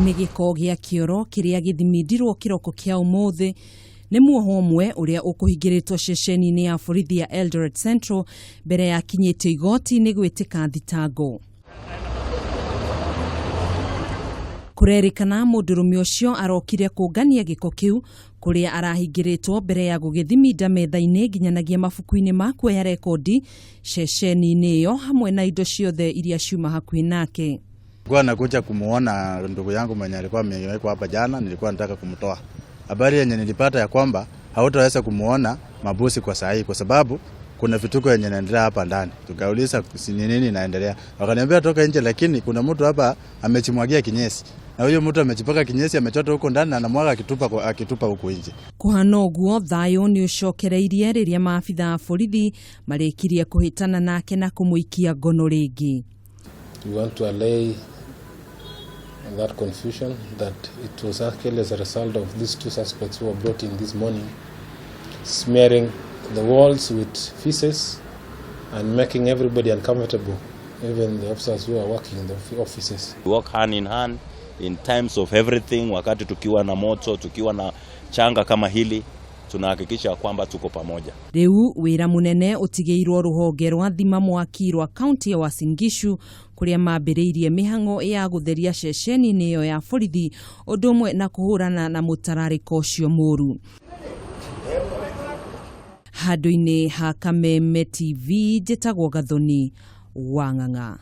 Nĩ gĩko gĩa kĩoro kĩrĩa gĩthimindirwo kĩroko kĩa ũmũthĩ nĩ muohwo ũmwe ũrĩa ũkũhingĩrĩtwo ceceni-inĩ ya borithi ya Eldoret Central mbere ya akinyĩtio igoti-inĩ gwĩtĩka thitango. Kũrerĩkana mũndũrũme ũcio arokire kũngania gĩko kĩu kũrĩa arahingĩrĩtwo mbere ya gũgĩthiminda metha-inĩ nginyanagia mabuku-inĩ ma kuoya rekondi ceceni-inĩ ĩyo hamwe na indo ciothe iria ciuma hakuhĩ nake. Nilikuwa nakuja kumuona ndugu yangu mwenye alikuwa amewekwa hapa jana, nilikuwa nataka kumtoa. Habari yenye nilipata ya kwamba hautaweza kumuona mabusi kwa saa hii kwa sababu kuna vituko yenye inaendelea hapa ndani. Tukauliza si ni nini inaendelea, wakaniambia toka nje, lakini kuna mtu hapa amechimwagia kinyesi na huyo mtu amechipaka kinyesi amechota huko ndani na anamwaga akitupa akitupa huko nje. Kũhana ũguo thayũ nĩ ũcokereirie rĩrĩa maabitha a borithi marĩkirie kũhĩtana nake na kũmũikia ngono rĩngĩ. We want to allay that confusion that it was actually as a result of these two suspects who were brought in this morning, smearing the walls with feces and making everybody uncomfortable, even the officers who are working in the offices. We work hand in hand in times of everything. Wakati tukiwa na moto, tukiwa na changa kama hili, tunahakikisha kwamba tuko pamoja. Rĩu wĩra mũnene ũtigĩirwo rũhonge rwa thima mwaki rwa kaunti ya Uasin Gishu kũrĩa mambĩrĩirie mĩhang'o ya gũtheria ceceni-inĩ ĩyo ya borithi ũndũ ũmwe na kũhũrana na mũtararĩko ũcio mũru. Handũ-inĩ ha Kameme TV njĩtagwo Gathoni wa Ng'ang'a.